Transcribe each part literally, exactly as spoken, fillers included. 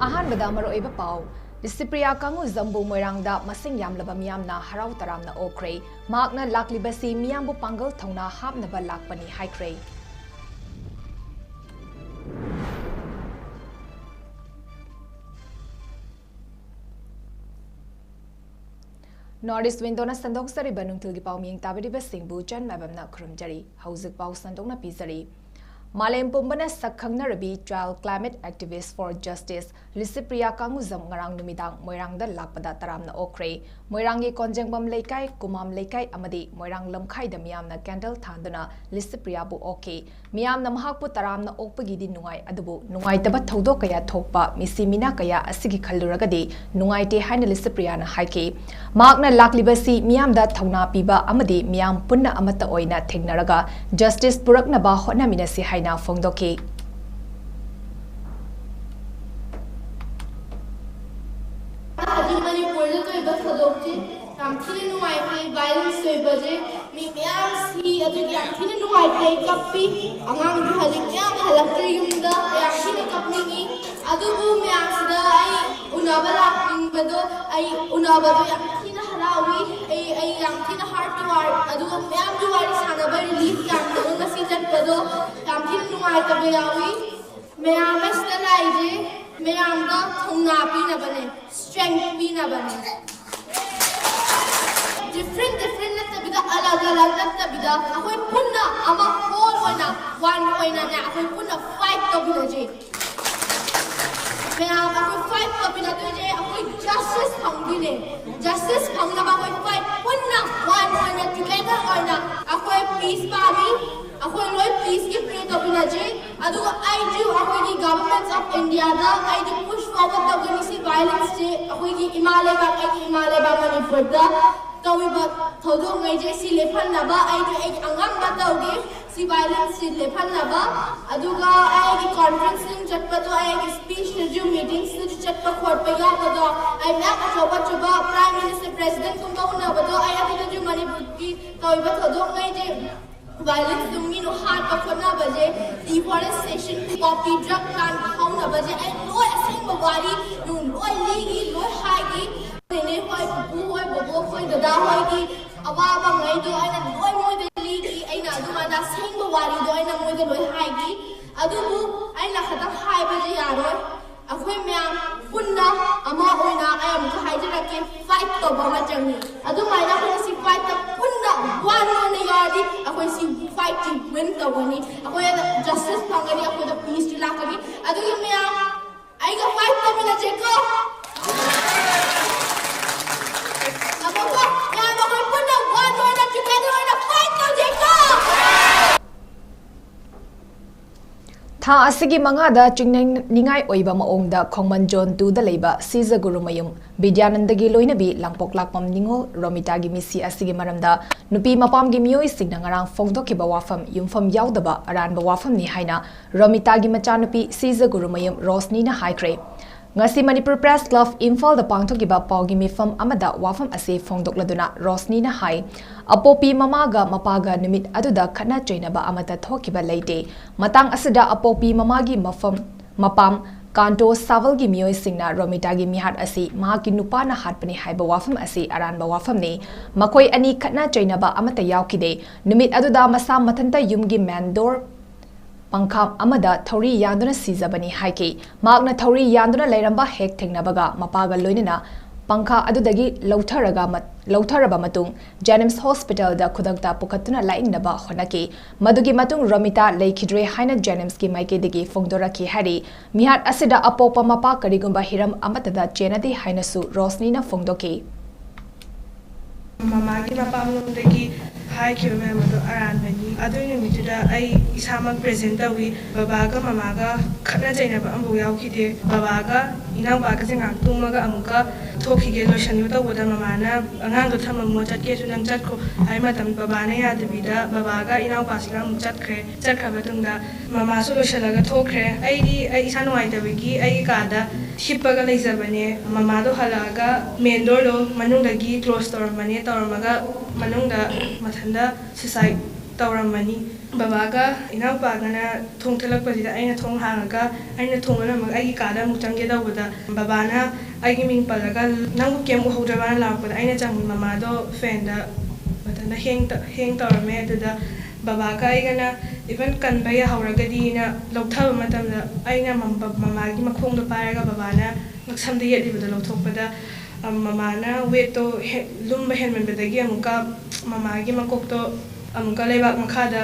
ꯑꯍꯥꯟꯕꯗ ꯃꯔꯨꯑꯣꯏꯕ ꯄꯥꯎ꯫ ꯂꯤꯁꯤꯄ꯭ꯔꯤꯌꯥ ꯀꯥꯡꯉꯨꯖꯝꯕꯨ ꯃꯣꯏꯔꯥꯡꯗ ꯃꯁꯤꯡ ꯌꯥꯝꯂꯕ ꯃꯤꯌꯥꯝꯅ ꯍꯔꯥꯎ ꯇꯔꯥꯝꯅ ꯑꯣꯛꯈ꯭ꯔꯦ꯫ ꯃꯍꯥꯛꯅ ꯂꯥꯛꯂꯤꯕꯁꯤ ꯃꯤꯌꯥꯝꯕꯨ ꯄꯥꯡꯒꯜ ꯊꯧꯅꯥ ꯍꯥꯞꯅꯕ ꯂꯥꯛꯄꯅꯤ ꯍꯥꯏꯈ꯭ꯔꯦ꯫ North East Window ꯅ ꯁꯟꯗꯣꯛꯆꯔꯤꯕ ꯅꯨꯡꯊꯤꯜꯒꯤ ꯄꯥꯎ ꯃꯤꯌꯦꯡ ꯇꯥꯕꯤꯔꯤꯕꯁꯤꯡꯕꯨ ꯆꯟ ꯃꯥꯏꯕꯝꯅ ꯈꯨꯔꯨꯝꯖꯔꯤ꯫ ꯍꯧꯖꯤꯛ ꯄꯥꯎ ꯁꯟꯗꯣꯛꯅ ꯄꯤꯖꯔꯤ꯫ ꯃꯥꯂꯦꯝ ꯄꯨꯝꯕꯅ ꯁꯛ ꯈꯪꯅꯔꯕꯤ Child Climate Activist for Justice Licypriya ꯀꯥꯡꯉꯨꯖꯝ ꯉꯔꯥꯡ ꯅꯨꯃꯤꯗꯥꯡ ꯃꯣꯏꯔꯥꯡꯗ ꯂꯥꯛꯄꯗ ꯇꯔꯥꯝꯅ ꯑꯣꯛꯈ꯭ꯔꯦ꯫ ꯃꯣꯏꯔꯥꯡꯒꯤ ꯀꯣꯟꯖꯦꯡꯕꯝ ꯂꯩꯀꯥꯏ, ꯀꯨꯃꯥꯝ ꯂꯩꯀꯥꯏ ꯑꯃꯗꯤ ꯃꯣꯏꯔꯥꯡ ꯂꯝꯈꯥꯏꯗ ꯃꯤꯌꯥꯝꯅ candle ꯊꯥꯟꯗꯨꯅ ꯂꯤꯁꯤꯄ꯭ꯔꯤꯌꯥꯕꯨ ꯑꯣꯛꯈꯤ꯫ ꯃꯤꯌꯥꯝꯅ ꯃꯍꯥꯛꯄꯨ ꯇꯔꯥꯝꯅ ꯑꯣꯛꯄꯒꯤꯗꯤ ꯅꯨꯡꯉꯥꯏ, ꯑꯗꯨꯕꯨ ꯅꯨꯡꯉꯥꯏꯇꯕ ꯊꯧꯗꯣꯛ ꯀꯌꯥ ꯊꯣꯛꯄ, ꯃꯤꯁꯤ ꯃꯤꯅꯥ ꯀꯌꯥ ꯑꯁꯤꯒꯤ ꯈꯜꯂꯨꯔꯒꯗꯤ ꯅꯨꯡꯉꯥꯏꯇꯦ ꯍꯥꯏꯅ ꯂꯤꯁꯤꯄ꯭ꯔꯤꯌꯥꯅ ꯍꯥꯏꯈꯤ꯫ ꯃꯍꯥꯛꯅ ꯂꯥꯛꯂꯤꯕꯁꯤ ꯃꯤꯌꯥꯝꯗ ꯊꯧꯅꯥ ꯄꯤꯕ ꯑꯃꯗꯤ ꯃꯤꯌꯥꯝ ꯄꯨꯟꯅ ꯑꯃꯠꯇ ꯑꯣꯏꯅ ꯊꯦꯡꯅꯔꯒ justice ꯄꯨꯔꯛꯅꯕ ꯍꯣꯠꯅꯃꯤꯟꯅꯁꯤ ꯍꯥꯏꯅ ꯐꯣꯡꯗꯣꯛꯈꯤ꯫ ꯍꯧꯖꯤꯛ ꯃꯅꯤꯄꯨꯔꯗ ꯊꯣꯛꯏꯕ ꯊꯧꯗꯣꯛꯁꯤ ꯌꯥꯝ ꯊꯤꯅ ꯅꯨꯡꯉꯥꯏꯇꯦ꯫ Violence ꯊꯣꯛꯏꯕꯁꯦ ꯃꯤ ꯃꯌꯥꯝ ꯁꯤ, ꯑꯗꯨꯒꯤ ꯌꯥꯝ ꯊꯤꯅ ꯅꯨꯡꯉꯥꯏꯇꯦ, ꯀꯞꯄꯤ꯫ ꯑꯉꯥꯡꯁꯨ ꯍꯧꯖꯤꯛ ꯃꯌꯥꯝ ꯍꯜꯂꯛꯇ꯭ꯔꯦ ꯌꯨꯝꯗ, ꯌꯥꯝ ꯊꯤꯅ ꯀꯞꯅꯤꯡꯉꯤ꯫ ꯑꯗꯨꯕꯨ ꯃꯌꯥꯝꯁꯤꯗ ꯑꯩ ꯎꯅꯕ ꯂꯥꯛꯅꯤꯡꯕꯗꯣ, ꯑꯩ ꯎꯅꯕꯗꯣ ꯌꯥꯝ ꯊꯤꯅ ꯍꯔꯥꯎꯏ꯫ ꯑꯩ, ꯑꯩ ꯌꯥꯝ ꯊꯤꯅ heart ꯇꯨ heart, ꯑꯗꯨꯒ ꯃꯌꯥꯝꯒꯤ ꯋꯥꯔꯤ ꯁꯥꯟꯅꯕ relief camp ꯇ ꯉꯁꯤ ꯆꯠꯄꯗꯣ ꯌꯥꯝ ꯊꯤꯅ ꯅꯨꯡꯉꯥꯏꯇꯕ ꯌꯥꯎꯏ꯫ ꯃꯌꯥꯝ ꯑꯁꯤꯗ ꯂꯥꯛꯏꯁꯦ ꯃꯌꯥꯝꯗ ꯊꯧꯅꯥ ꯄꯤꯅꯕꯅꯦ, strength ꯄꯤꯅꯕꯅꯦ꯫ Different different ꯅꯠꯇꯕꯤꯗ, ꯑꯂꯒ ꯑꯂꯒ ꯅꯠꯇꯕꯤꯗ, ꯑꯩꯈꯣꯏ ꯄꯨꯟꯅ ꯑꯃ whole ꯑꯣꯏꯅ, one ꯑꯣꯏꯅꯅꯦ, ꯑꯩꯈꯣꯏ ꯄꯨꯟꯅ fight ꯇꯧꯃꯤꯟꯅꯁꯤ꯫ ꯃꯌꯥꯝ ꯑꯩꯈꯣꯏ fight ꯇꯧꯃꯤꯟꯅꯗꯣꯏꯁꯦ, ꯑꯩꯈꯣꯏ justice ꯐꯪꯗꯣꯏꯅꯦ꯫ Justice ꯐꯪꯅꯕ ꯑꯩꯈꯣꯏ fight ꯄꯨꯟꯅ one ꯑꯣꯏꯅ, together ꯑꯣꯏꯅ ꯑꯩꯈꯣꯏ peace ꯄꯥꯝꯃꯤ꯫ ꯑꯩꯈꯣꯏ ꯂꯣꯏ peace ꯀꯤ pray ꯇꯧꯃꯤꯟꯅꯁꯤ꯫ ꯑꯗꯨꯒ ꯑꯩꯁꯨ ꯑꯩꯈꯣꯏꯒꯤ Government of India ꯗ ꯑꯩꯁꯨ push forward ꯇꯧꯒꯅꯤ꯫ ꯁꯤ violence ꯁꯦ ꯑꯩꯈꯣꯏꯒꯤ ꯏꯃꯥ ꯂꯩꯕꯥꯛ, ꯑꯩꯒꯤ ꯏꯃꯥ ꯂꯩꯕꯥꯛ ꯃꯅꯤꯄꯨꯔꯗ ꯇꯧꯔꯤꯕ ꯊꯧꯗꯣꯛꯉꯩꯁꯦ ꯁꯤ ꯂꯦꯞꯍꯟꯅꯕ ꯑꯩꯁꯨ ꯑꯩꯒꯤ ꯑꯉꯝꯕ ꯇꯧꯒꯦ꯫ ꯁꯤ violence ꯁꯤ ꯂꯦꯞꯍꯟꯅꯕ꯫ ꯑꯗꯨꯒ ꯑꯩꯒꯤ conference ꯁꯤꯡ ꯆꯠꯄꯗꯣ, ꯑꯩꯒꯤ speech ꯇꯁꯨ, meetings ꯇꯁꯨ ꯆꯠꯄ ꯈꯣꯠꯄ ꯌꯥꯎꯕꯗꯣ, ꯑꯩ ꯃꯌꯥꯝ ꯑꯆꯧꯕ ꯑꯆꯧꯕ Prime Minister, President ꯀꯨꯝꯕ ꯎꯅꯕꯗꯣ, ꯑꯩ ꯑꯗꯨꯗꯁꯨ ꯃꯅꯤꯄꯨꯔꯒꯤ ꯇꯧꯔꯤꯕ ꯊꯧꯗꯣꯛꯉꯩꯁꯦ, violence ꯇꯨ ꯃꯤꯅ ꯍꯥꯠꯄ ꯈꯣꯠꯅꯕꯁꯦ, deforestation, poppy, drug plant ꯍꯧꯅꯕꯁꯦ ꯑꯩ ꯂꯣꯏ ꯑꯁꯦꯡꯕ ꯋꯥꯔꯤ ꯅꯨꯡ ꯂꯣꯏ ꯂꯤꯒꯤ, ꯂꯣꯏ ꯍꯥꯏꯒꯤ꯫ ꯅꯦꯅꯦ ꯍꯣꯏ, ꯄꯨꯄꯨ ꯍꯣꯏ, ꯕꯣꯕꯣꯛ ꯍꯣꯏ, ꯗꯗꯥ ꯍꯣꯏꯒꯤ ꯑꯋꯥꯕꯉꯩꯗꯣ ꯑꯩꯅ ꯂꯣꯏ ꯃꯣꯏꯗ ꯂꯤꯒꯤ꯫ ꯑꯩꯅ ꯑꯗꯨꯃꯥꯏꯅ ꯑꯁꯦꯡꯕ ꯋꯥꯔꯤꯗꯣ ꯑꯩꯅ ꯃꯣꯏꯗ ꯂꯣꯏ ꯍꯥꯏꯒꯤ꯫ ꯑꯗꯨꯕꯨ ꯑꯩꯅ ꯈꯛꯇꯪ ꯍꯥꯏꯕꯗꯤ ꯌꯥꯔꯣꯏ꯫ ꯑꯩꯈꯣꯏ ꯃꯌꯥꯝ ꯄꯨꯟꯅ ꯑꯃ ꯑꯣꯏꯅ ꯑꯩ ꯑꯃꯨꯛꯀ ꯍꯥꯏꯖꯔꯛꯀꯦ, ꯐꯥꯏꯠ ꯇꯧꯕ ꯑꯃ ꯆꯪꯉꯤ꯫ ꯑꯗꯨꯃꯥꯏꯅ ꯑꯩꯈꯣꯏ ꯁꯤ ꯐꯥꯏꯠꯇ ꯄꯨꯟꯅ ꯋꯥꯟ ꯑꯣꯏꯅ ꯌꯥꯎꯔꯗꯤ ꯑꯩꯈꯣꯏ ꯁꯤ ꯐꯥꯏꯠꯁꯤ ꯋꯤꯟ ꯇꯧꯒꯅꯤ꯫ ꯑꯩꯈꯣꯏ ꯖꯁꯇꯤꯁ ꯐꯪꯒꯅꯤ, ꯑꯩꯈꯣꯏꯗ ꯄꯤꯁꯇꯤ ꯂꯥꯛꯀꯅꯤ꯫ ꯑꯗꯨꯒꯤ ꯃꯌꯥꯝ ꯑꯩꯒ ꯐꯥꯏꯠ ꯇꯧꯃꯤꯟꯅꯁꯦꯀꯣ꯫ ꯑꯃꯨꯛꯀ ꯃꯌꯥꯝ ꯑꯩꯈꯣꯏ ꯄꯨꯟꯅ ꯋꯥꯟ ꯑꯣꯏꯅ ꯇꯨꯒꯦꯗꯔ ꯑꯣꯏꯅ ꯐꯥꯏꯠ ꯇꯧꯁꯦꯀꯣ꯫ ꯊꯥ ꯑꯁꯤꯒꯤ ꯃꯉꯥꯗ ꯆꯤꯡꯅꯅꯤꯡꯉꯥꯏ ꯑꯣꯏꯕ ꯃꯑꯣꯡꯗ ꯈꯣꯡꯃꯟ ꯖꯣꯟ ꯇꯨꯗ ꯂꯩꯕ ꯁꯤꯖꯒꯨꯔꯨꯃꯌꯨꯝ ꯕꯤꯗ꯭ꯌꯥꯅꯟꯗꯒꯤ ꯂꯣꯏꯅꯕꯤ ꯂꯥꯡꯄꯣꯛ ꯂꯥꯛꯄꯝ ꯅꯤꯉꯣꯜ ꯔꯣꯃꯤꯇꯥꯒꯤ ꯃꯤꯁꯤ ꯑꯁꯤꯒꯤ ꯃꯔꯝꯗ ꯅꯨꯄꯤ ꯃꯄꯥꯝꯒꯤ ꯃꯤꯑꯣꯏꯁꯤꯡꯅ ꯉꯔꯥꯡ ꯐꯣꯡꯗꯣꯛꯈꯤꯕ ꯋꯥꯐꯝ ꯌꯨꯝꯐꯝ ꯌꯥꯎꯗꯕ ꯑꯔꯥꯟꯕ ꯋꯥꯐꯝꯅꯤ ꯍꯥꯏꯅ ꯔꯣꯃꯤꯇꯥꯒꯤ ꯃꯆꯥꯅꯨꯄꯤ ꯁꯤꯖꯒꯨꯔꯨꯃꯌꯨꯝ ꯔꯣꯁꯅꯤꯅ ꯍꯥꯏꯈ꯭ꯔꯦ꯫ ꯉꯁꯤ ꯃꯅꯤꯄꯨꯔ ꯄ꯭ꯔꯦꯁ ꯀ꯭ꯂꯕ ꯏꯝꯐꯥꯜꯗ ꯄꯥꯡꯊꯣꯛꯈꯤꯕ ꯄꯥꯎꯒꯤ ꯃꯤꯐꯝ ꯑꯃꯗ ꯋꯥꯐꯝ ꯑꯁꯤ ꯐꯣꯡꯗꯣꯛꯂꯗꯨꯅ ꯔꯣꯁꯅꯤꯅ ꯍꯥꯏ, ꯑꯄꯣꯛꯄꯤ ꯃꯃꯥꯒ ꯃꯄꯥꯒ ꯅꯨꯃꯤꯠ ꯑꯗꯨꯗ ꯈꯠꯅ ꯆꯩꯅꯕ ꯑꯃꯠꯇ ꯊꯣꯛꯈꯤꯕ ꯂꯩꯇꯦ꯫ ꯃꯇꯥꯡ ꯑꯁꯤꯗ ꯑꯄꯣꯛꯄꯤ ꯃꯃꯥꯒꯤ ꯃꯐꯝ ꯃꯄꯥꯝ ꯀꯥꯟꯇꯣ ꯁꯥꯋꯜꯒꯤ ꯃꯤꯑꯣꯏꯁꯤꯡꯅ ꯔꯣꯃꯤꯇꯥꯒꯤ ꯃꯤꯍꯥꯠ ꯑꯁꯤ ꯃꯍꯥꯛꯀꯤ ꯅꯨꯄꯥꯅ ꯍꯥꯠꯄꯅꯤ ꯍꯥꯏꯕ ꯋꯥꯐꯝ ꯑꯁꯤ ꯑꯔꯥꯟꯕ ꯋꯥꯐꯝꯅꯤ꯫ ꯃꯈꯣꯏ ꯑꯅꯤ ꯈꯠꯅ ꯆꯩꯅꯕ ꯑꯃꯠꯇ ꯌꯥꯎꯈꯤꯗꯦ꯫ ꯅꯨꯃꯤꯠ ꯑꯗꯨꯗ ꯃꯁꯥ ꯃꯊꯟꯇ ꯌꯨꯝꯒꯤ ꯃꯦꯟ ꯗꯣꯔ ꯄꯪꯈꯥ ꯑꯃꯗ ꯊꯧꯔꯤ ꯌꯥꯟꯗꯨꯅ ꯁꯤꯖꯕꯅꯤ ꯍꯥꯏꯈꯤ꯫ ꯃꯍꯥꯛꯅ ꯊꯧꯔꯤ ꯌꯥꯟꯗꯨꯅ ꯂꯩꯔꯝꯕ ꯍꯦꯛ ꯊꯦꯡꯅꯕꯒ ꯃꯄꯥꯒ ꯂꯣꯏꯅꯅ ꯄꯪꯈꯥ ꯑꯗꯨꯗꯒꯤ ꯂꯧꯊꯔꯒ ꯃꯠ-, ꯂꯧꯊꯔꯕ ꯃꯇꯨꯡ ꯖꯦꯅꯤꯝꯁ ꯍꯣꯁꯄꯤꯇꯥꯜꯗ ꯈꯨꯗꯛꯇ ꯄꯨꯈꯠꯇꯨꯅ ꯂꯥꯌꯦꯡꯅꯕ ꯍꯣꯠꯅꯈꯤ꯫ ꯃꯗꯨꯒꯤ ꯃꯇꯨꯡ ꯔꯣꯃꯤꯇꯥ ꯂꯩꯈꯤꯗ꯭ꯔꯦ ꯍꯥꯏꯅ ꯖꯦꯅꯤꯝꯁꯀꯤ ꯃꯥꯏꯀꯩꯗꯒꯤ ꯐꯣꯡꯗꯣꯔꯛꯈꯤ ꯍꯥꯏꯔꯤ꯫ ꯃꯤꯍꯥꯠ ꯑꯁꯤꯗ ꯑꯄꯣꯛꯄ ꯃꯄꯥ ꯀꯔꯤꯒꯨꯝꯕ ꯍꯤꯔꯝ ꯑꯃꯠꯇꯗ ꯆꯦꯟꯅꯗꯦ ꯍꯥꯏꯅꯁꯨ ꯔꯣꯁꯅꯤꯅ ꯐꯣꯡꯗꯣꯛꯈꯤ꯫ ꯃꯃꯥꯒꯤ ꯃꯄꯥꯝꯂꯣꯝꯗꯒꯤ ꯍꯥꯏꯈꯤꯕ ꯃꯌꯥꯝ ꯑꯗꯣ ꯑꯔꯥꯟꯕꯅꯤ꯫ ꯑꯗꯨꯒꯤ ꯅꯨꯃꯤꯠꯇꯨꯗ ꯑꯩ ꯏꯁꯥꯃꯛ ꯄ꯭ꯔꯦꯖꯦꯟ ꯇꯧꯏ꯫ ꯕꯕꯥꯒ ꯃꯃꯥꯒ ꯈꯠꯅ ꯆꯩꯅꯕ ꯑꯃꯐꯥꯎ ꯌꯥꯎꯈꯤꯗꯦ꯫ ꯕꯕꯥꯒ ꯏꯅꯥꯎꯄꯥꯒꯁꯦ ꯉꯥꯏꯍꯥꯛ ꯇꯨꯝꯃꯒ ꯑꯃꯨꯛꯀ ꯊꯣꯛꯈꯤꯒꯦ, ꯂꯣꯏꯁꯟꯒꯦ ꯇꯧꯕꯗ ꯃꯃꯥꯅ, "ꯑꯉꯥꯡꯗꯣ ꯊꯝꯃꯝꯃꯣ, ꯆꯠꯀꯦꯁꯨ ꯅꯪ ꯆꯠꯈꯣ" ꯍꯥꯏ ꯃꯇꯝ ꯕꯕꯥꯅ ꯌꯥꯗꯕꯤꯗ ꯕꯕꯥꯒ ꯏꯅꯥꯎꯄꯥꯁꯤꯒ ꯑꯃꯨꯛ ꯆꯠꯈ꯭ꯔꯦ꯫ ꯆꯠꯈ꯭ꯔꯕ ꯇꯨꯡꯗ ꯃꯃꯥꯁꯨ ꯂꯣꯏꯁꯤꯜꯂꯒ ꯊꯣꯛꯈ꯭ꯔꯦ꯫ ꯑꯩꯗꯤ ꯑꯩ ꯏꯁꯥ ꯅꯨꯡꯉꯥꯏꯇꯕꯒꯤ ꯑꯩꯒꯤ ꯀꯥꯗ ꯍꯤꯞꯄꯒ ꯂꯩꯖꯕꯅꯦ꯫ ꯃꯃꯥꯗꯣ ꯍꯜꯂꯛꯑꯒ ꯃꯦꯟ ꯗꯣꯔꯗꯣ ꯃꯅꯨꯡꯗꯒꯤ ꯀ꯭ꯂꯣꯁ ꯇꯧꯔꯝꯕꯅꯦ, ꯇꯧꯔꯝꯃꯒ ꯃꯅꯨꯡꯗ ꯃꯊꯟꯇ ꯁꯨꯁꯥꯏꯠ ꯇꯧꯔꯝꯃꯅꯤ꯫ ꯕꯕꯥꯒ ꯏꯅꯥꯎꯄꯥꯒꯅ ꯊꯣꯡ ꯊꯤꯜꯂꯛꯄꯁꯤꯗ ꯑꯩꯅ ꯊꯣꯡ ꯍꯥꯡꯉꯒ ꯑꯩꯅ ꯊꯣꯡ ꯂꯣꯜꯂꯝꯃꯒ ꯑꯩꯒꯤ ꯀꯥꯗ ꯑꯃꯨꯛ ꯆꯪꯒꯦ ꯇꯧꯕꯗ, ꯕꯕꯥꯅ ꯑꯩꯒꯤ ꯃꯤꯡ ꯄꯜꯂꯒ, "ꯅꯪꯕꯨ ꯀꯩꯝ ꯎꯍꯧꯗ꯭ꯔꯕꯅ?" ꯂꯥꯎꯔꯛꯄꯗ ꯑꯩꯅ ꯆꯪꯕ ꯃꯃꯥꯗꯣ ꯐꯦꯟꯗ ꯃꯊꯟꯇ ꯍꯦꯡ ꯇ-, ꯍꯦꯡ ꯇꯧꯔꯝꯃꯦ꯫ ꯑꯗꯨꯗ ꯕꯕꯥꯒ ꯑꯩꯒꯅ even ꯀꯟꯕ ꯌꯥꯍꯧꯔꯒꯗꯤꯅ ꯂꯧꯊꯕ ꯃꯇꯝꯗ ꯑꯩꯅ ꯃꯝ-, ꯃꯃꯥꯒꯤ ꯃꯈꯣꯡꯗꯣ ꯄꯥꯏꯔꯒ ꯕꯕꯥꯅ ꯉꯛꯁꯝꯗ ꯌꯦꯠꯂꯤꯕꯗꯣ ꯂꯧꯊꯣꯛꯄꯗ, ꯑ, ꯃꯃꯥꯅ ꯋꯦꯠꯇꯣ ꯍꯦ-, ꯂꯨꯝꯕ ꯍꯦꯟꯃꯟꯕꯗꯒꯤ ꯑꯃꯨꯛꯀ ꯃꯃꯥꯒꯤ ꯃꯀꯣꯛꯇꯣ ꯑꯃꯨꯛꯀ ꯂꯩꯕꯥꯛ ꯃꯈꯥꯗ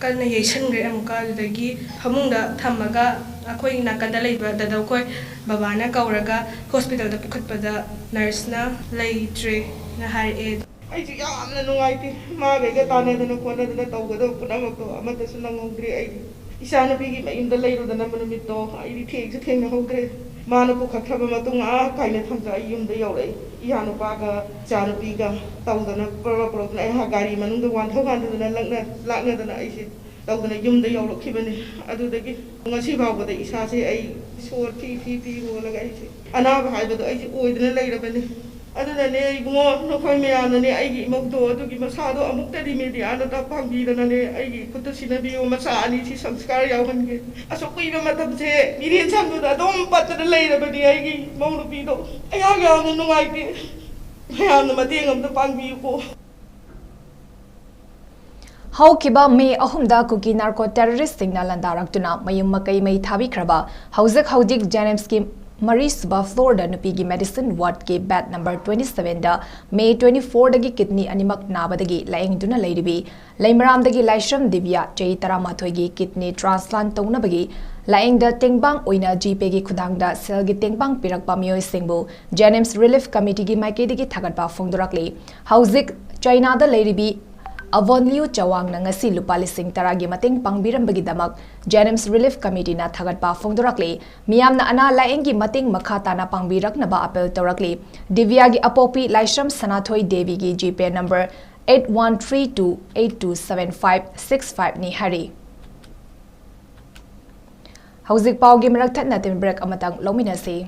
ꯀꯟꯅ ꯌꯩꯁꯟꯈ꯭ꯔꯦ꯫ ꯑꯃꯨꯛꯀ ꯑꯗꯨꯗꯒꯤ ꯐꯃꯨꯡꯗ ꯊꯝꯃꯒ ꯑꯩꯈꯣꯏ ꯅꯥꯀꯟꯗ ꯂꯩꯕ ꯗꯗꯧꯈꯣꯏ ꯕꯕꯥꯅ ꯀꯧꯔꯒ ꯍꯣꯁꯄꯤꯇꯥꯜꯗ ꯄꯨꯈꯠꯄꯗ ꯅꯔꯁꯅ "ꯂꯩꯇ꯭ꯔꯦꯅ" ꯍꯥꯏꯔꯛꯑꯦ꯫ ꯑꯩꯁꯨ ꯌꯥꯝꯅ ꯅꯨꯡꯉꯥꯏꯇꯦ꯫ ꯃꯥꯒꯩꯒ ꯇꯥꯟꯅꯗꯅ ꯈꯣꯠꯅꯗꯅ ꯇꯧꯒꯗꯕ ꯄꯨꯝꯅꯃꯛꯇꯣ ꯑꯃꯠꯇꯁꯨ ꯅꯪꯍꯧꯗ꯭ꯔꯦ꯫ ꯑꯩ ꯏꯆꯥꯅꯨꯄꯤꯒꯤ ꯃꯌꯨꯝꯗ ꯂꯩꯔꯨꯗꯅꯕ ꯅꯨꯃꯤꯠꯇꯣ ꯑꯩꯗꯤ ꯊꯦꯡꯁꯨ ꯊꯦꯡꯅꯍꯧꯗ꯭ꯔꯦ꯫ ꯃꯥꯅ ꯄꯨꯈꯠꯈ꯭ꯔꯕ ꯃꯇꯨꯡ ꯑꯥ ꯀꯥꯏꯅ ꯊꯝꯖ ꯑꯩ ꯌꯨꯝꯗ ꯌꯧꯔꯛꯏ꯫ ꯏꯌꯥꯅꯨꯄꯥꯒ ꯏꯆꯥꯅꯨꯄꯤꯒ ꯇꯧꯗꯅ ꯄꯨꯔꯛ ꯄꯨꯔꯛꯇꯅ ꯑꯩꯍꯥꯛ ꯒꯥꯔꯤ ꯃꯅꯨꯡꯗ ꯋꯥꯟꯊꯧ ꯋꯥꯟꯊꯗꯅ ꯂꯛꯅ-, ꯂꯥꯛꯅꯗꯅ ꯑꯩꯁꯦ ꯇꯧꯗꯅ ꯌꯨꯝꯗ ꯌꯧꯔꯛꯈꯤꯕꯅꯤ꯫ ꯑꯗꯨꯗꯒꯤ ꯉꯁꯤ ꯐꯥꯎꯕꯗ ꯏꯁꯥꯁꯦ ꯑꯩ ꯁꯣꯔ ꯐꯤ ꯐꯤ ꯐꯤ ꯍꯣꯜꯂꯒ ꯑꯩꯁꯦ ꯑꯅꯥꯕ ꯍꯥꯏꯕꯗꯣ ꯑꯩꯁꯦ ꯑꯣꯏꯗꯅ ꯂꯩꯔꯕꯅꯤ꯫ ꯑꯗꯨꯅꯅꯦ ꯏꯕꯨꯡꯉꯣ, ꯅꯈꯣꯏ ꯃꯌꯥꯝꯅꯅꯦ ꯑꯩꯒꯤ ꯏꯃꯧꯗꯣ ꯑꯗꯨꯒꯤ ꯃꯁꯥꯗꯣ ꯑꯃꯨꯛꯇꯗꯤ ꯃꯦꯗꯤꯌꯥꯅ ꯇ ꯄꯥꯡꯕꯤꯗꯅꯅꯦ ꯑꯩꯒꯤ ꯈꯨꯠꯇ ꯁꯤꯟꯅꯕꯤꯌꯨ, ꯃꯆꯥ ꯑꯅꯤꯁꯤ ꯁꯪꯁꯀꯥꯔ ꯌꯥꯎꯍꯟꯒꯦ꯫ ꯑꯁꯨꯛ ꯀꯨꯏꯕ ꯃꯇꯝꯁꯦ ꯃꯤꯔꯦꯟ ꯁꯪꯗꯨꯗ ꯑꯗꯨꯝ ꯄꯠꯇꯅ ꯂꯩꯔꯕꯅꯤ ꯑꯩꯒꯤ ꯏꯃꯧ ꯅꯨꯄꯤꯗꯣ꯫ ꯑꯩꯍꯥꯛ ꯌꯥꯝꯅ ꯅꯨꯡꯉꯥꯏꯇꯦ꯫ ꯃꯌꯥꯝꯅ ꯃꯇꯦꯡ ꯑꯝꯇ ꯄꯥꯡꯕꯤꯌꯨꯀꯣ꯫ ꯍꯧꯈꯤꯕ ꯃꯦ ꯑꯍꯨꯝꯗ ꯀꯨꯀꯤ ꯅꯥꯔꯀꯣ ꯇꯦꯔꯣꯔꯤꯁꯁꯤꯡꯅ ꯂꯥꯟꯗꯥꯔꯛꯇꯨꯅ ꯃꯌꯨꯝ ꯃꯀꯩ ꯃꯩ ꯊꯥꯕꯤꯈ꯭ꯔꯕ, ꯍꯧꯖꯤꯛ ꯍꯧꯖꯤꯛ ꯖꯦꯅꯤꯝꯁꯀꯤ ꯃꯔꯤꯁꯨꯕ ꯐ꯭ꯂꯣꯔꯗ ꯅꯨꯄꯤꯒꯤ ꯃꯦꯗꯤꯁꯤꯟ ꯋꯥꯔꯗꯀꯤ ꯕꯦꯗ ꯅꯝꯕꯔ twenty sevenꯗ ꯃꯦ twenty fourꯗꯒꯤ ꯀꯤꯗꯅꯤ ꯑꯅꯤꯃꯛ ꯅꯥꯕꯗꯒꯤ ꯂꯥꯌꯦꯡꯗꯨꯅ ꯂꯩꯔꯤꯕꯤ ꯂꯩꯃꯔꯥꯝꯗꯒꯤ ꯂꯥꯏꯁ꯭ꯔꯝ ꯗꯤꯕꯤꯌꯥ, ꯆꯍꯤ ꯇꯔꯥꯃꯥꯊꯣꯏꯒꯤ, ꯀꯤꯗꯅꯤ ꯇ꯭ꯔꯥꯟꯁꯄ꯭ꯂꯥꯟꯠ ꯇꯧꯅꯕꯒꯤ ꯂꯥꯌꯦꯡꯗ ꯇꯦꯡꯕꯥꯡ ꯑꯣꯏꯅ ꯖꯤꯄꯦꯒꯤ ꯈꯨꯠꯊꯥꯡꯗ ꯁꯦꯜꯒꯤ ꯇꯦꯡꯕꯥꯡ ꯄꯤꯔꯛꯄ ꯃꯤꯑꯣꯏꯁꯤꯡꯕꯨ ꯖꯦꯅꯤꯝꯁ ꯔꯤꯂꯤꯐ ꯀꯃꯤꯇꯤꯒꯤ ꯃꯥꯏꯀꯩꯗꯒꯤ ꯊꯥꯒꯠꯄ ꯐꯣꯡꯗꯣꯔꯛꯂꯤ꯫ ꯍꯧꯖꯤꯛ ꯆꯥꯏꯅꯥꯗ ꯂꯩꯔꯤꯕꯤ ꯑꯕꯣꯟꯂꯤꯌꯨ ꯆꯋꯥꯡꯅ ꯉꯁꯤ ꯂꯨꯄꯥ ꯂꯤꯁꯤꯡ ꯇꯔꯥꯒꯤ ꯃꯇꯦꯡ ꯄꯥꯡꯕꯤꯔꯝꯕꯒꯤꯗꯃꯛ ꯖꯦꯅꯤꯝꯁ ꯔꯤꯂꯤꯐ ꯀꯃꯤꯇꯤꯅ ꯊꯥꯒꯠꯄ ꯐꯣꯡꯗꯣꯔꯛꯂꯤ꯫ ꯃꯤꯌꯥꯝꯅ ꯑꯅꯥ ꯂꯥꯌꯦꯡꯒꯤ ꯃꯇꯦꯡ ꯃꯈꯥ ꯇꯥꯅ ꯄꯥꯡꯕꯤꯔꯛꯅꯕ ꯑꯥꯄꯤꯜ ꯇꯧꯔꯛꯂꯤ꯫ ꯗꯤꯕꯤꯌꯥꯒꯤ ꯑꯄꯣꯛꯄꯤ ꯂꯥꯏꯁ꯭ꯔꯝ ꯁꯅꯥꯊꯣꯏ ꯗꯦꯕꯤꯒꯤ GPay number eight one three two eight two seven five six fiveꯅꯤ ꯍꯥꯏꯔꯤ꯫ ꯍꯧꯖꯤꯛ ꯄꯥꯎꯒꯤ ꯃꯔꯛ ꯊꯠꯅ ꯇꯤꯟ ꯕ꯭ꯔꯦꯛ ꯑꯃꯇꯪ ꯂꯧꯃꯤꯟꯅꯁꯤ꯫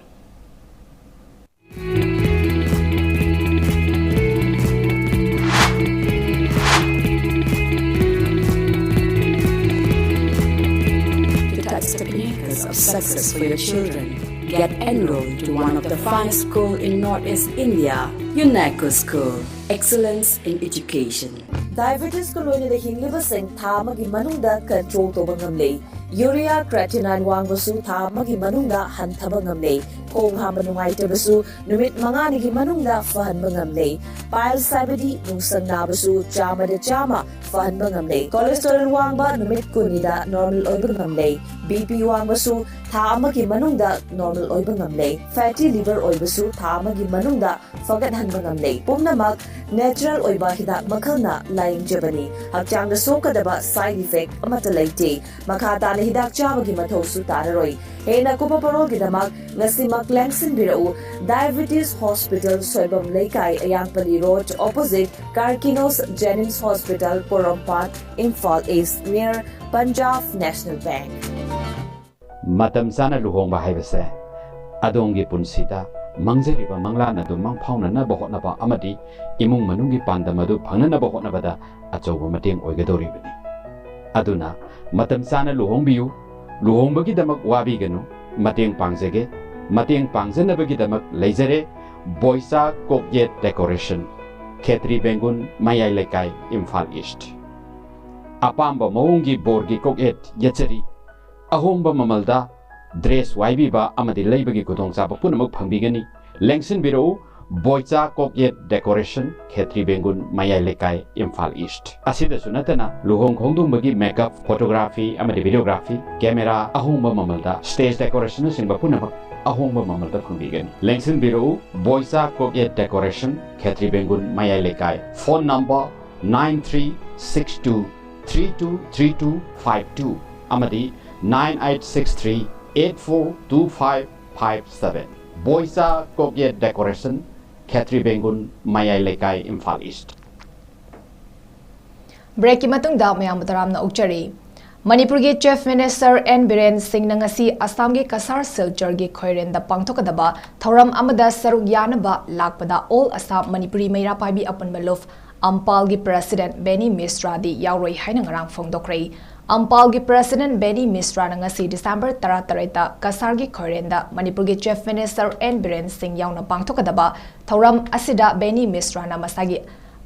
of success for your children. Get enrolled to one of the finest school in Northeast India, UNECO School. Excellence in education. Diabetes ꯀ ꯂꯣꯏꯅꯅ ꯍꯤꯡꯂꯤꯕꯁꯤꯡ ꯊꯥ ꯑꯃꯒꯤ ꯃꯅꯨꯡꯗ control ꯇꯧꯕ ꯉꯝꯂꯦ꯫ Urea creatinine ꯋꯥꯡꯕꯁꯨ ꯊꯥ ꯑꯃꯒꯤ ꯃꯅꯨꯡꯗ ꯍꯟꯊꯕ ꯉꯝꯂꯦ꯫ ꯈꯣꯡ ꯍꯥꯝꯕ ꯅꯨꯡꯉꯥꯏꯇꯕꯁꯨ ꯅꯨꯃꯤꯠ ꯃꯉꯥꯅꯤꯒꯤ ꯃꯅꯨꯡꯗ ꯐꯍꯟꯕ ꯉꯝꯂꯦ꯫ Piles ꯍꯥꯏꯕꯗꯤ ꯅꯨꯡꯁꯪ ꯅꯥꯕꯁꯨ ꯆꯥꯝꯃꯗ ꯆꯥꯝꯃ ꯐꯍꯟꯕ ꯉꯝꯂꯦ꯫ Cholesterol ꯋꯥꯡꯕ ꯅꯨꯃꯤꯠ ꯀꯨꯟꯅꯤꯗ normal ꯑꯣꯏꯕ ꯉꯝꯂꯦ꯫ BP ꯋꯥꯡꯕꯁꯨ ꯊꯥ ꯑꯃꯒꯤ ꯃꯅꯨꯡꯗ normal ꯑꯣꯏꯕ ꯉꯝꯂꯦ꯫ Fatty liver ꯑꯣꯏꯕꯁꯨ ꯊꯥ ꯑꯃꯒꯤ ꯃꯅꯨꯡꯗ ꯐꯒꯠꯍꯟꯕ ꯉꯝꯂꯦ꯫ ꯄꯨꯝꯅꯃꯛ natural ꯑꯣꯏꯕ ꯍꯤꯗꯥꯛ ꯃꯈꯜꯅ ꯂꯥꯌꯦꯡꯖꯕꯅꯤ꯫ ꯍꯛꯆꯥꯡꯗ ꯁꯣꯛꯀꯗꯕ side effect ꯑꯃꯠꯇ ꯂꯩꯇꯦ꯫ ꯃꯈꯥ ꯇꯥꯅ ꯍꯤꯗꯥꯛ ꯆꯥꯕꯒꯤ ꯃꯊꯧꯁꯨ ꯇꯥꯔꯔꯣꯏ꯫ ꯍꯦꯟꯅ ꯀꯨꯞꯄ ꯄꯔꯣꯜꯒꯤꯗꯃꯛ ꯉꯁꯤꯃꯛ ꯂꯦꯡꯁꯤꯟꯕꯤꯔꯛꯎ꯫ Diabetes Hospital, ꯁꯣꯏꯕꯝ ꯂꯩꯀꯥꯏ, ꯑꯌꯥꯡꯄꯜꯂꯤ Road, opposite Karkinos Jenims Hospital, ꯄꯣꯔꯣꯝꯄꯥꯠ, Imphal East, near Punjab National Bank. ꯃꯇꯝ ꯆꯥꯅ ꯂꯨꯍꯣꯡꯕ ꯍꯥꯏꯕꯁꯦ ꯑꯗꯣꯝꯒꯤ ꯄꯨꯟꯁꯤꯗ ꯃꯪꯖꯔꯤꯕ ꯃꯪꯂꯥꯟ ꯑꯗꯨ ꯃꯪꯐꯥꯎꯅꯅꯕ ꯍꯣꯠꯅꯕ ꯑꯃꯗꯤ ꯏꯃꯨꯡ ꯃꯅꯨꯡꯒꯤ ꯄꯥꯟꯗꯝ ꯑꯗꯨ ꯐꯪꯅꯅꯕ ꯍꯣꯠꯅꯕꯗ ꯑꯆꯧꯕ ꯃꯇꯦꯡ ꯑꯣꯏꯒꯗꯧꯔꯤꯕꯅꯤ꯫ ꯑꯗꯨꯅ ꯃꯇꯝ ꯆꯥꯅ ꯂꯨꯍꯣꯡꯕꯤꯌꯨ꯫ ꯂꯨꯍꯣꯡꯕꯒꯤꯗꯃꯛ ꯋꯥꯕꯤꯒꯅꯨ꯫ ꯃꯇꯦꯡ ꯄꯥꯡꯖꯒꯦ꯫ ꯃꯇꯦꯡ ꯄꯥꯡꯖꯅꯕꯒꯤꯗꯃꯛ ꯂꯩꯖꯔꯦ꯫ ꯕꯣꯏꯆꯥ ꯀꯣꯛꯌꯦꯠ ꯗꯦꯀꯣꯔꯦꯁꯟ, ꯈꯦꯇ꯭ꯔꯤ ꯕꯦꯡꯒꯨꯟ, ꯃꯌꯥꯏ ꯂꯩꯀꯥꯏ, ꯏꯝꯐꯥꯜ ꯏꯁ꯭ꯠ꯫ ꯑꯄꯥꯝꯕ ꯃꯑꯣꯡꯒꯤ ꯕꯣꯔꯒꯤ ꯀꯣꯛꯌꯦꯠ ꯌꯦꯠꯆꯔꯤ꯫ ꯑꯍꯣꯡꯕ ꯃꯃꯜꯗ ꯗ꯭ꯔꯦꯁ ꯋꯥꯏꯕꯤꯕ ꯑꯃꯗꯤ ꯂꯩꯕꯒꯤ ꯈꯨꯗꯣꯡꯆꯥꯕ ꯄꯨꯝꯅꯃꯛ ꯐꯪꯕꯤꯒꯅꯤ꯫ ꯂꯦꯡꯁꯤꯟꯕꯤꯔꯛꯎ, ꯕꯣꯏꯆꯥ ꯀꯣꯛꯌꯦꯠ ꯗꯦꯀꯣꯔꯦꯁꯟ, ꯈꯦꯇ꯭ꯔꯤ ꯕꯦꯡꯒꯨꯟ, ꯃꯌꯥꯏ ꯂꯩꯀꯥꯏ, ꯏꯝꯐꯥꯜ ꯏꯁ꯭ꯠ꯫ ꯑꯁꯤꯗꯁꯨ ꯅꯠꯇꯅ ꯂꯨꯍꯣꯡ ꯈꯣꯡꯗꯣꯡꯕꯒꯤ ꯃꯦꯀꯞ, ꯐꯣꯇꯣꯒ꯭ꯔꯥꯐꯤ ꯑꯃꯗꯤ ꯚꯤꯗꯤꯑꯣꯒ꯭ꯔꯥꯐꯤ, ꯀꯦꯃꯦꯔꯥ, ꯑꯍꯣꯡꯕ ꯃꯃꯜꯗ ꯁ꯭ꯇꯦꯖ ꯗꯦꯀꯣꯔꯦꯁꯟꯅꯆꯤꯡꯕ ꯄꯨꯝꯅꯃꯛ ꯑꯍꯣꯡꯕ ꯃꯃꯜꯗ ꯐꯪꯕꯤꯒꯅꯤ꯫ ꯂꯦꯡꯁꯤꯟꯕꯤꯔꯛꯎ, ꯕꯣꯏꯆꯥ ꯀꯣꯛꯌꯦꯠ ꯗꯦꯀꯣꯔꯦꯁꯟ, ꯈꯦꯇ꯭ꯔꯤ ꯕꯦꯡꯒꯨꯟ, ꯃꯌꯥꯏ ꯂꯩꯀꯥꯏ꯫ Phone number nine three six two three two three two five two ꯑꯃꯗꯤ nine eight six three eight four two five five seven꯫ ꯕꯣꯏꯆꯥ ꯀꯣꯛꯌꯦꯠ ꯗꯦꯀꯣꯔꯦꯁꯟ, ꯈꯦꯇ꯭ꯔꯤ ꯕꯦꯡꯒꯨꯟ, ꯃꯌꯥꯏ ꯂꯩꯀꯥꯏ, ꯏꯝꯐꯥꯜ ꯏꯁ꯭ꯠ꯫ ꯕ꯭ꯔꯦꯛꯀꯤ ꯃꯇꯨꯡꯗ ꯃꯌꯥꯝꯕꯨ ꯇꯔꯥꯝꯅ ꯑꯣꯛꯆꯔꯤ꯫ ꯃꯅꯤꯄꯨꯔꯒꯤ ꯆꯤꯐ ꯃꯤꯅꯤꯁꯇꯔ ꯑꯦꯟ ꯕꯤꯔꯦꯟ ꯁꯤꯡꯅ ꯉꯁꯤ ꯑꯁꯥꯝꯒꯤ ꯀꯁꯥꯔ ꯁꯤꯜꯆꯔꯒꯤ ꯈꯣꯏꯔꯦꯟꯗ ꯄꯥꯡꯊꯣꯛꯀꯗꯕ ꯊꯧꯔꯝ ꯑꯃꯗ ꯁꯔꯨꯛ ꯌꯥꯅꯕ ꯂꯥꯛꯄꯗ ꯑꯣꯜ ꯑꯁꯥꯝ ꯃꯅꯤꯄꯨꯔꯤ ꯃꯩꯔꯥ ꯄꯥꯏꯕꯤ ꯑꯄꯨꯟꯕ ꯂꯨꯞ, ꯑꯝꯄꯥꯜꯒꯤ ꯄ꯭ꯔꯦꯁꯤꯗꯦꯟꯠ ꯕꯦꯅꯤ ꯃꯤꯁ꯭ꯔꯥꯗꯤ ꯌꯥꯎꯔꯣꯏ ꯍꯥꯏꯅ ꯉꯔꯥꯡ ꯐꯣꯡꯗꯣꯛꯈ꯭ꯔꯦ꯫ ꯑꯝꯄꯥꯜꯒꯤ President Benny Misrana ꯉꯁꯤ December ꯇꯔꯥꯇꯔꯦꯠꯇ ꯀꯁꯥꯔꯒꯤ ꯈꯣꯏꯔꯦꯟꯗ ꯃꯅꯤꯄꯨꯔꯒꯤ Chief Minister N Biren Singh ꯌꯥꯎꯅ ꯄꯥꯡꯊꯣꯛꯀꯗꯕ ꯊꯧꯔꯝ ꯑꯁꯤꯗ Benny Misrana ꯃꯁꯥꯒꯤ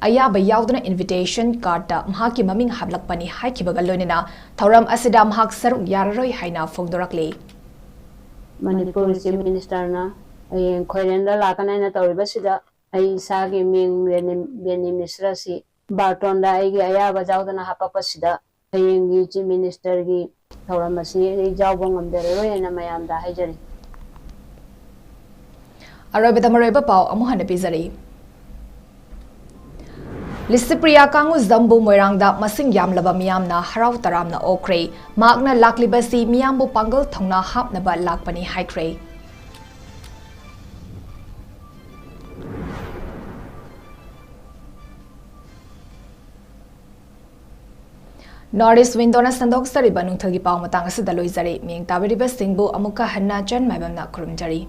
ꯑꯌꯥꯕ ꯌꯥꯎꯗꯅ invitation cardꯇ ꯃꯍꯥꯛꯀꯤ ꯃꯃꯤꯡ ꯍꯥꯞꯂꯛꯄꯅꯤ ꯍꯥꯏꯈꯤꯕꯒ ꯂꯣꯏꯅꯅ ꯊꯧꯔꯝ ꯑꯁꯤꯗ ꯃꯍꯥꯛ ꯁꯔꯨꯛ ꯌꯥꯔꯔꯣꯏ ꯍꯥꯏꯅ ꯐꯣꯡꯗꯣꯔꯛꯂꯤ꯫ ꯃꯅꯤꯄꯨꯔꯒꯤ Chief Ministerꯅ ꯍꯌꯦꯡ ꯈꯣꯏꯔꯦꯟꯗ ꯂꯥꯛꯀꯅꯤ ꯍꯥꯏꯅ ꯇꯧꯔꯤꯕꯁꯤꯗ ꯑꯩ ꯏꯁꯥꯒꯤ ꯃꯤꯡ ꯕꯦꯅꯤ, ꯕꯦꯅꯤ ꯃꯤꯁ꯭ꯔꯥꯁꯤ ꯕꯥꯔꯇꯣꯟꯗ ꯑꯩꯒꯤ ꯑꯌꯥꯕ ꯌꯥꯎꯗꯅ ꯍꯥꯞꯄꯛꯄꯁꯤꯗ ꯍꯌꯦꯡꯒꯤ Chief Ministerꯒꯤ ꯊꯧꯔꯝ ꯑꯁꯤ ꯑꯩ ꯌꯥꯎꯕ ꯉꯝꯖꯔꯔꯣꯏ ꯍꯥꯏꯅ ꯃꯌꯥꯝꯗ ꯍꯥꯏꯖꯔꯤ꯫ ꯑꯔꯣꯏꯕꯗ ꯃꯔꯨꯑꯣꯏꯕ ꯄꯥꯎ ꯑꯃꯨꯛ ꯍꯟꯅ ꯄꯤꯖꯔꯤ꯫ ꯂꯤꯁꯤꯄ꯭ꯔꯤꯌꯥ ꯀꯥꯡꯉꯨꯖꯝꯕꯨ ꯃꯣꯏꯔꯥꯡꯗ ꯃꯁꯤꯡ ꯌꯥꯝꯂꯕ ꯃꯤꯌꯥꯝꯅ ꯍꯔꯥꯎ ꯇꯔꯥꯝꯅ ꯑꯣꯛꯈ꯭ꯔꯦ꯫ ꯃꯍꯥꯛꯅ ꯂꯥꯛꯂꯤꯕꯁꯤ ꯃꯤꯌꯥꯝꯕꯨ ꯄꯥꯡꯒꯜ ꯊꯧꯅꯥ ꯍꯥꯞꯅꯕ ꯂꯥꯛꯄꯅꯤ ꯍꯥꯏꯈ꯭ꯔꯦ꯫ North East Windowꯅ ꯁꯟꯗꯣꯛꯆꯔꯤꯕ ꯅꯨꯡꯊꯤꯜꯒꯤ ꯄꯥꯎ ꯃꯇꯥꯡ ꯑꯁꯤꯗ ꯂꯣꯏꯖꯔꯦ꯫ ꯃꯤꯠꯌꯦꯡ ꯇꯥꯕꯤꯔꯤꯕꯁꯤꯡꯕꯨ ꯑꯃꯨꯛꯀ ꯍꯟꯅ ꯆꯟ ꯃꯥꯏꯕꯝꯅ ꯈꯨꯔꯨꯝꯖꯔꯤ꯫